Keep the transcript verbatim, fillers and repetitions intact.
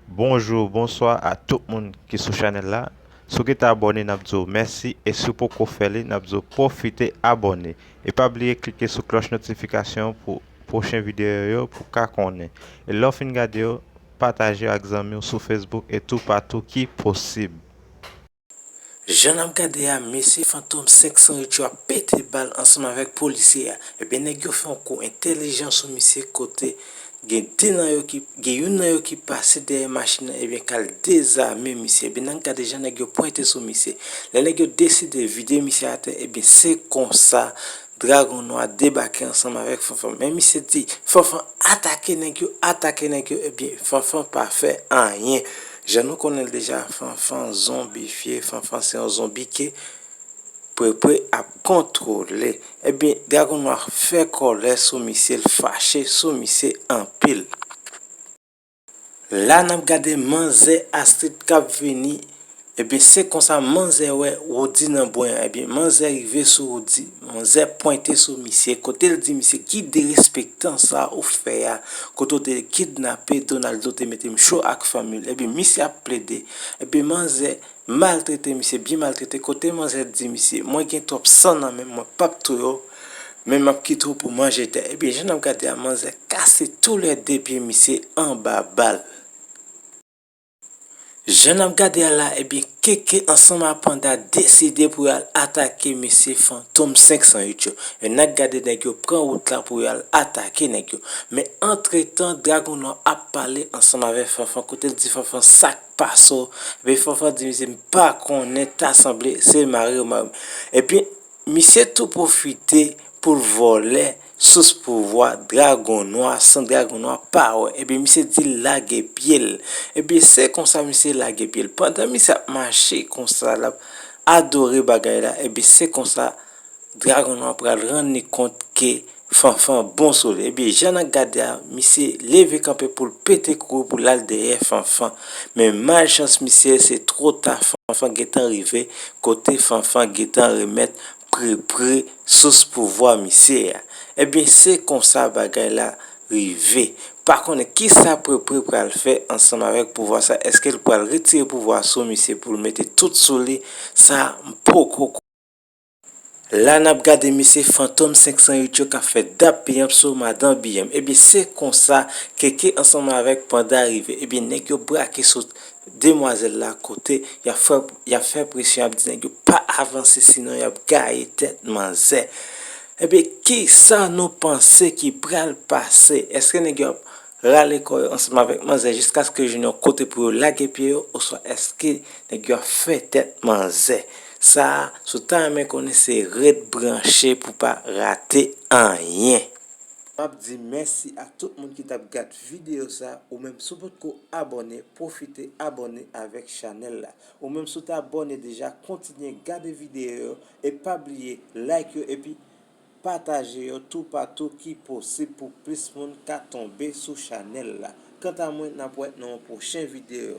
Bonjou, bonswa a tout moun ki sou chanèl la. Si w gentan abòne, n ap di w mèsi, e si w poko fè li, n ap di w pwofite abòne. E pa bliye klike sou klòch notifikasyon pou pwochen videyo yo pou w ka konnen. E lè w fin gade yo, pataje yo ak zanmi w sou Facebook e toupatou ki posib. Jan n ap gade a, mesye Fantom senk san uit yo ap pete bal ansanm avèk polisye a. Ebyen, nèg yo fè yon kou entèlijan sou misye kote gen de nan yo ki, gen youn nan yo ki pase dèyè machin nan, ebyen, k al dezame misye. Ebyen, n ap gade jan nèg yo pwente sou misye. Lè nèg yo deside vide misye atè, ebyen, se konsa Dragon Nwa debake ansanm avèk Fanfan. Men misye di, Fanfan, atake nèg yo, atake nèg yo. Ebyen, Fanfan pa fè anyen. Jan nou konnen l deja, Fanfan zonbifye, Fanfan se yon zonbi ke Prepre ap kontwole. Ebyen, Dragon Nwa fè kòlè sou misye, l fache sou misye anpil. La n ap gade manzè Astrid k ap vini. Ebyen, se konsa manzè wè Roody nan bwen an. Ebyen, manzè rive sou Roody, manzè pwente sou misye, kote l di misye, "Ki derespektan sa ou fè a, kote w te kidnape Donaldo, te mete m cho ak fanmi l?" Ebyen, misye ap plede. Ebyen, manzè maltrete misye, byen maltrete, kote manzè di misye, "Mwen gen twòp san nan men m, mwen p ap touye w, men m ap kite w pou manje tè." Ebyen, jan n ap gade a, manzè kase toulède pye misye anba bal. Jan n ap gade a la, ebyen, Keke ansanm a Panda deside pou y al atake mesye Fantom senk san uit yo. E n ap gade nèg yo pran wout la pou y al atake nèg yo. Men antretan, Dragon Nwa ap pale ansanm avèk Fanfan, kote l di Fanfan, "Sa k pase w?" Ebyen, Fanfan di misye, "M pa konnen, ta sanble se mare w mare m." Ebyen, misye tou pwofite pou l vòlè sous pouvwa Dragon Nwa san Dragon Nwa pa wè. Ebyen, misye di l lage pye l. Ebyen, se konsa misye lage pye l. Pandan misye ap mache konsa, l ap adore bagay la, ebyen, se konsa Dragon Nwa pral rann li kont ke Fanfan bon sou li. Ebyen, jan n ap gade a, misye leve kanpe pou l pete kouri pou l al dèyè Fanfan. Men malchans misye, se twò ta, Fanfan gentan rive kote Fanfan gentan remèt Prepre sous pouvwa misye a. Ebyen, se konsa bagay la rive. Pa konnen kisa Prepre pral fè ansanm avèk pouvwa sa. Èske l pral retire pouvwa sou misye pou l mete tout sou li? Sa, m poko La n ap gade mesye Fantom senk san uit yo k ap fè dap piyanp sou madan Biyèm. Ebyen, se konsa Keke ansanm avèk Panda rive. Ebyen, nèg yo brake sou demwazèl la kote y ap fè, y ap fè presyon, y ap di nèg yo pa avanse, sinon y ap gaye tèt manzè. Ebyen, kisa nou panse ki pral pase? Èske nèg yo ap rale kò yo ansanm avèk manzè jiskaske yo jwenn yon kote pou yo lage pye yo, oswa èske nèg yo ap fè tèt manzè? Sa a, si w ta renmen konnen, se ret branche pou w pa rate anyen. M ap di mèsi a tout moun ki t ap gad videyo sa a. Ou menm, si w potko abòne, pwofite abòne avèk chanèl la. Ou menm, si w t abòne deja, kontinye gade videyo yo e pa bliye like yo epi pataje yo toupatou ki posib pou plis moun ka tonbe sou chanèl la. Kanta mwen, n ap wè nan yon pwochen videyo.